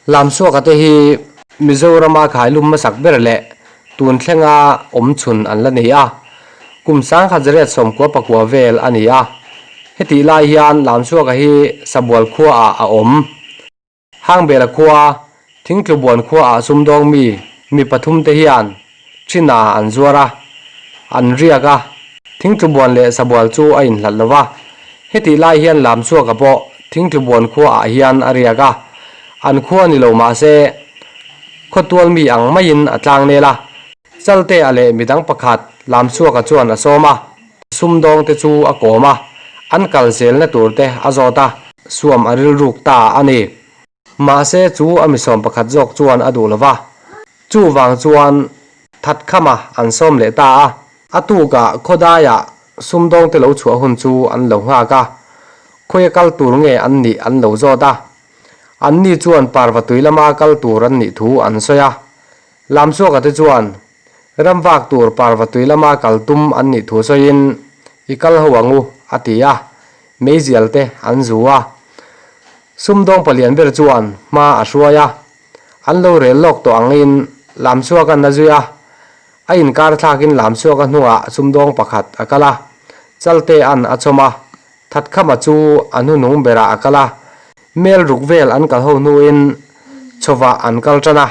Lamsuaka te hi Mizorama khailum hmasak ber leh tun thlenga awm chhun an la nei a, kum 1999 vel a ni a. Hetih lai hian Lamsuaka hi Sabual khuaah a awm. Hangbela khua, Thingtlubuan khuaah sumdawng mi mi pathum te hian China an zuar a, an riak a, Thingtlubuan leh Sabual chu a inhlat lo va. Hetih lai hian Lamsuaka pawh Thingtlubuan khuaah hian a riak a, an khua ni lo mah se khawtual mi ang maiin a tlang nel a. Chalte a leh midang pakhat Lamsuaka chuan a sawm a, sumdawng te chu a kawm a, an kal zelna tur te a zawt a, suam a rilruk ta a ni. Mahse chu a misawm pakhat zawk chuan a duh lo va, chuvang chuan Thatkhama an sawm leh ta a. A tukah khawdaiah sumdawng te lo chhuah hun chu an lo nghak a, khawia kal tur nge an nih an lo zawt a. Anni chuan parva tui lama kal tur an nih thu an sawi a. Lamsuaka te chuan ramvak tur parva tui lama kal tum an nih thu sawiin, I kal ho ang u, a ti a, meizial te an zu a. Sumdawng palian ber chuan hma a hruai a, an lo rel lawk tawh angin Lamsuaka'n a zui a, a inkar thlakin Lamsuaka hnungah sumdawng pakhat a kal a, Chaltea'n a chhawm a, Thatkhama chu a hnunung berah a kal a, mel ruk vel an kal ho hnuin chawah an kal tan a.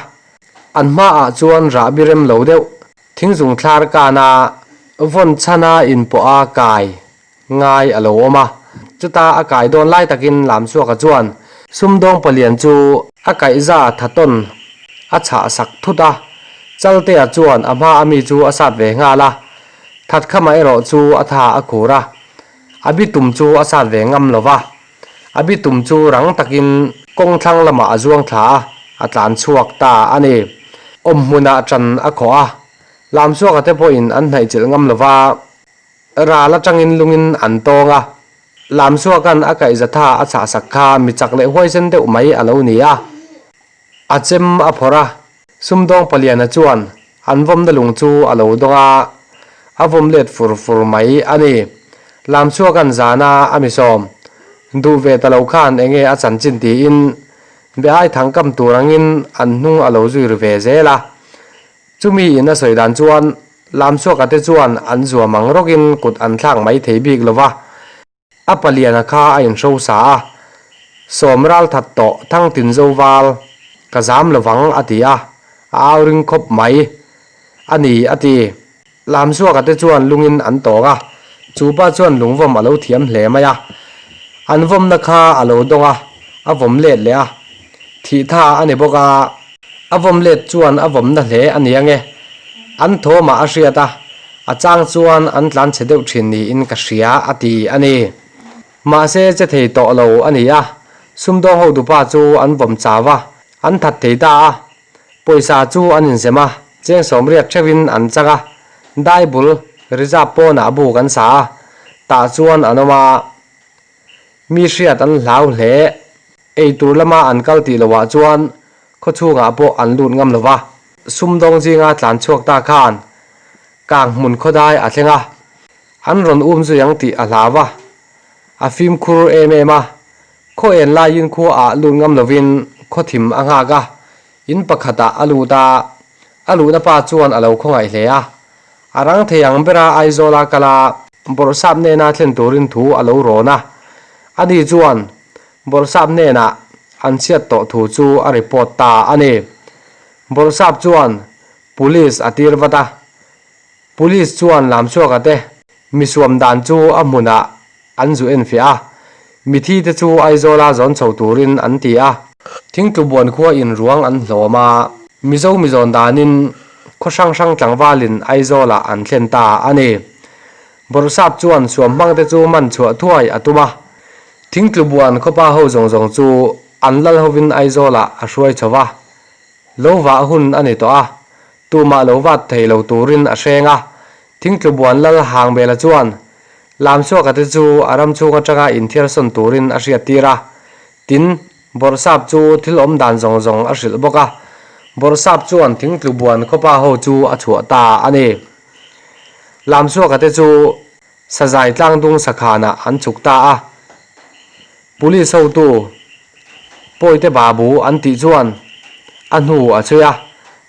An hmaah chuan rahbi rem lo deuh thingzung thlar kana vawn chhana inpawh a kai ngai a lo awm a. Chuta a kai dawn lai takin Lamsuaka chuan sumdawng palian chu a kaihza thatawn a chhah sak thut a, Chaltea chuan a hma ami chu a sat ve nghal a, Thatkhama erawh chu a tha a khur a, a bitum chu a sat ve ngam lo va. A bitum chu rang takin kawng thlang lamah a zuang thla a, a tlan chhuak ta a ni. Awm hmunah ṭan a khawh a, Lamsuaka te pawhin an hnaihchilh ngam lo va, ral atangin lungin an tawng a. Lamsuaka'n a kaihzatha a chhahsak kha mi chak leh huaisen deuh mai a lo ni a. A chem a phawrh a, sumdawng paliana chuan an vawmna lung chu a lo dawng a, a vawm let fur fur mai a ni. Lamchhuaka'n zana a mi sawm duh ve ta lo khan enge a chanchin tiin be ai thang kam tur angin an hnung a lo zui ri ve zel a. Chumi in a sawi dan chuan Lamchhuaka te chuan an zuam ang rawkin kut an thlak mai thei bik lo va. A paliana kha a inhrosa a, Sawm ral that tawh Thangtin zo val, ka zam lovang a ti a, a au ring khawp mai. A ni a ti. Lamsuaka te chuan lungin an tawng a, chu pa chuan lungvawm a lo thiam hle mai a. An vawmna kha a lo dawng a, a vawm let leh a. Thih tha a ni bawk a, a vawm let chuan a vawmna hle a ni ange. An thawmah a hriat a, A chang chuan an tlan chhe deuh thin niin ka hria a ti a ni. Mahse che thei tawh lo a ni a, sumdawng ho dupa chu an vawm chau a, an that thei ta a. Pawisa chu an inzem a, cheng sawmriat theuhin an chang a, dai bul reserve pawnah buk an sa a, tah chuan an awm a. Mi hriat an hlau hle. Ei tur lama an kal tih loah chuan khawchhungah pawh an lut ngam lo va. Sumdawng zinga tlan chhuak ta khan kang hmun khawdai a thleng a, an rawn um zui ang tih a hlau a. A fimkhur em em a, khaw en laiin khuaah lut ngam lovin khawthim a nghak a, in pakhatah a lut a, a luhna pa chuan a lo khawngaih hle a. A rang thei ang bera Aizawla kal a, Bawrhsap hnena thlen turin thu a lo rawn a. Ani chuan Bawrhsap hnenah an chhiat tawh thu chu a report ta a ni. Bawrhsap chuan Police a tir vat a, Police chuan Lamchhuaka te misuam dan chu a hmunah an zu enfiah a, mithi te chu Aizawla zawn chho turin an ti a. Thingtlubuan khua in ruang an hlawm a, Mizo mizawn danin khaw hrang hrang tlangvalin Aizawlah an thlen ta a ni. Bawrhsap chuan suam hmang te chu man chhuah thuai a tum a, Thingtlubuan khawpa ho zawng zawng chu an lal hovin Aizawlah a hruai chho va, lo vah hun a ni tawh a, tumah lo vat thei lo turin a hreng a. Thingtlubuan lal Hangbela chuan Lamsuaka te chu a ram chhung atanga inthiarsawn turin a hriattir a, tin, Bawrhsap chu thil awm dan zawng zawng a hrilh bawk a, Bawrhsap chuan Thingtlubuan khawpa ho chu a chhuah ta a ni. Lamsuaka te chu Sazai tlangdung sakhanah an chhuk ta a, Police hotu Pawite Babu an tih chuan. A hnu a chhui a,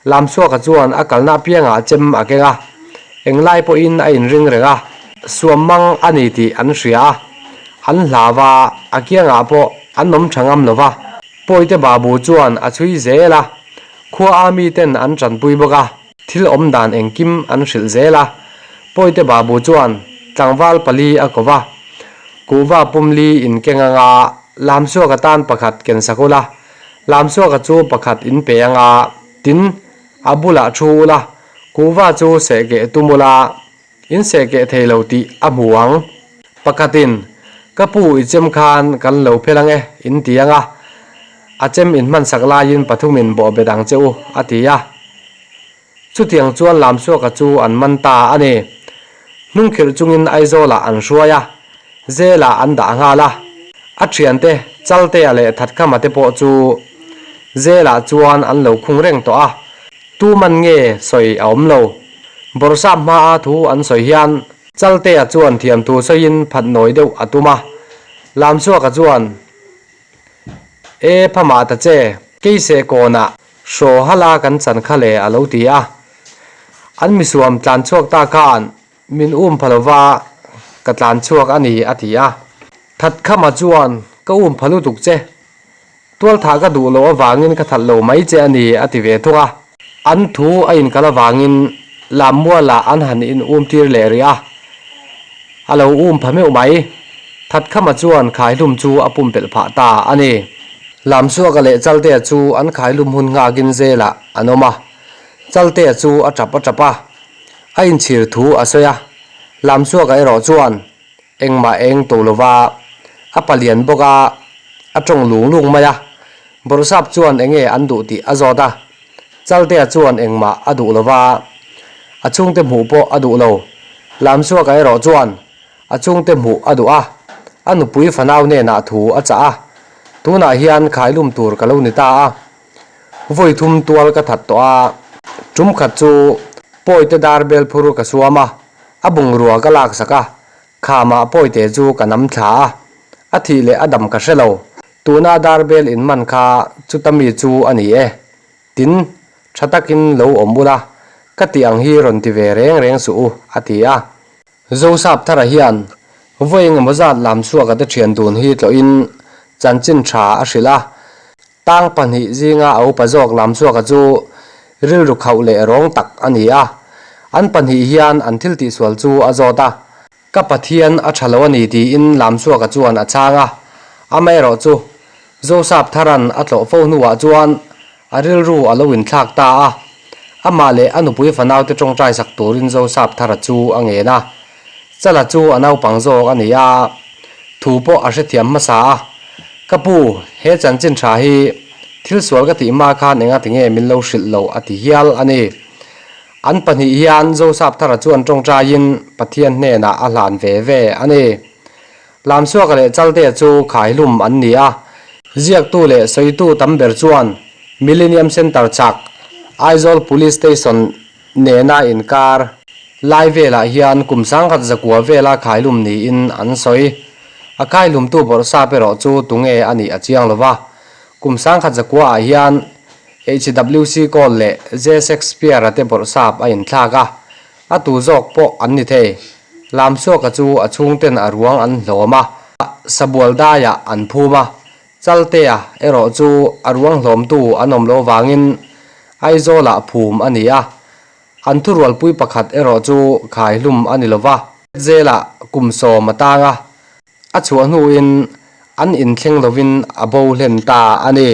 Lamsuaka chuan a kalna apiangah chem a keng a, englai pawhin a inring reng a, suam mang a ni tih an hria a, an hlau a, a kiangah pawh an awm tha ngam lo va. Pawite Babu chuan a chhui zel a, khua a miten an tanpui bawk a, thil awm dan engkim an hrilh zel a. Pawite Babu chuan tlangval pali a ko va, kuhva pumli inkeng anga Lamsuaka tan pakhat ken sak ula, Lamsuaka chu pakhat in pe anga, tin, a bulah thu ula, kuhva chu sehkeh tum ula, in sehkeh thei lo tih a hmu ang. Pakhatin, Ka pu i chem khan kan lo phel ange, in ti anga, a chem in hmansak laiin pathumin bawhbet ang che u, a ti a. Chutiang chuan Lamsuaka chu an man ta a ni. Hnungkhirh chungin Aizawlah an hruai a, Zelah an dah nghal a. A thiante Chaltea leh Thatkhama te pawh chu Zelah chuan an lo khung reng tawh a, tu man nge sawi a awm lo. Bawrhsap hmaa thu an sawi hian Chaltea chuan thiamthu sawiin phat nawi deuh a tum a, Lamsuaka chuan, E phamah ta che, keise kawnah Hraw hala kan chan kha le a lo ti a. An misuam tlan chhuak ta khan min um pha lova ka tlan chhuak a ni a ti a. Thatkhama chuan ka um pha lutuk che, tualthah ka duh loh avangin ka that lo mai che a ni a ti ve thung a. An thu a inkal avangin Lammualah an han in um tir leh rih a. A lo um pha meuh mai. Thatkhama chuan khaihlum chu a pumpelh phah ta a ni. Lamsuaka leh Chaltea chu an khailum hun nghakin zelah an awm a. Chaltea chu a tap a tap a, a inchhir thu a sawi a. Lamsuaka erawh chuan engmah eng to lova a palian bawk a, a tawng lung lung mai a. Bawrhsap chuan enge an duh tih a zawt a. Chaltea chuan engmah a duh lova, a chhungte hmuh pawh a duh lo. Lamsuaka erawh chuan A chungte hmuh a duh a, a nupui fanau hnenah thu a chah a, Tunah hian khailum tur ka lo ni ta a, vawi thum tual ka that tawh a, tum khat chu Pawite dar bel phur ka suam a, a bungrua ka lak sak a, khamah Pawite chu ka nam thla a, a thih leh a dam ka hre lo, tuna dar bel in man kha chuta mi chu a ni e. Tin, tha takin lo awm ula, ka tih ang hi rawn ti ve reng reng suh u, a ti a. Zosap Thara hian vawi engemaw zat Lamsuaka te thian dun hi tlawhin chanchin tha a hrilh a. Tang pahnih zinga a upa zawk Lamsuaka chu rilru khauh leh rawng tak a ni a. An pahnih hian an thil tihsual chu a zawt a. Ka Pathian a tha lo a ni tiin Lamsuaka chuan a chhang a. Amaherawh chu Zosap Tharan a tlawh fo hnuah chuan A rilru a lo inthlak ta a, amah leh a nupui fanaute tawngtai sak turin Zosap Thara chu a ngen a. Chala chu a naupang zawk a ni a, thu pawh a hrethiam hmasa a. Ka pu, he chanchin tha hi thil sual ka tih hma khan enga tinge min lo hrilh lo a ti hial a ni. An pahnih hian Zosap Thara chuan tawngtaiin Pathian hnenah a hlan ve ve a ni. Lamsuaka leh Chaltea chu khaihlum an ni a, ziaktu leh sawitu tam ber chuan Millennium Centre chak Aizawl Police Station nena inkar lai velah hian kum sangkhat zakua vela khaihlum niin an sawi. A khaihlumtu bawrhsap erawh chu tunge a nih a chiang lo va, kum sangkhat zakuaah hian HWC Kawl leh J Shakespeare-a te bawrhsap a inthlak a, A tu zawk pawh an ni thei. Lamsuaka chu a chhungten a ruang an hlawm a, sabual daiah an phum a. Chaltea erawh chu a ruang hlawmtu an awm loh vangin Aizawlah phum a ni a. An thurualpui pakhat erawh chu khaihlum a ni lova. Zelah kum sawm a tang a, a chhuah hnuin an inthleng lovin a bo hlen ta a ni.